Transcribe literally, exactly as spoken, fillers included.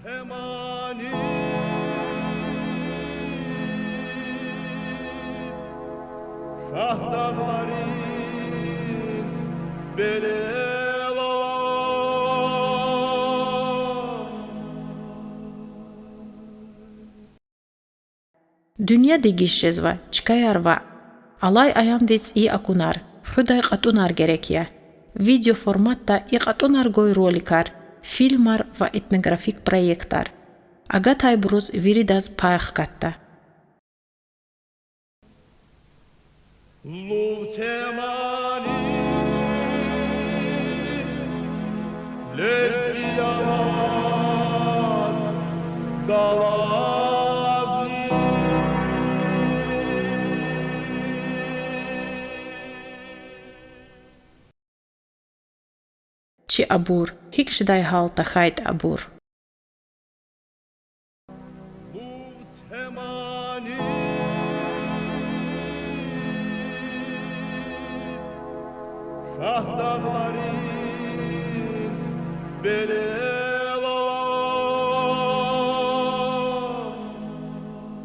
Темани, Шагьдагъларин белела. Дуьнья дегиш жезва, чкаяр ваъ. Алай аямдиз цӀийи акунар, хуьдай кьатӀунар герек я. Видеоформатда и кьатӀунар гвай роликар, фильмар ва этнографик проектар. Агатайбуруз виридаз пай хкатда. Лув темани, лезги аваз галазни. Чи абур, гьикӀ жедай гьал тахьайтӀа абур. Лув темани, Шагьдагъларин беле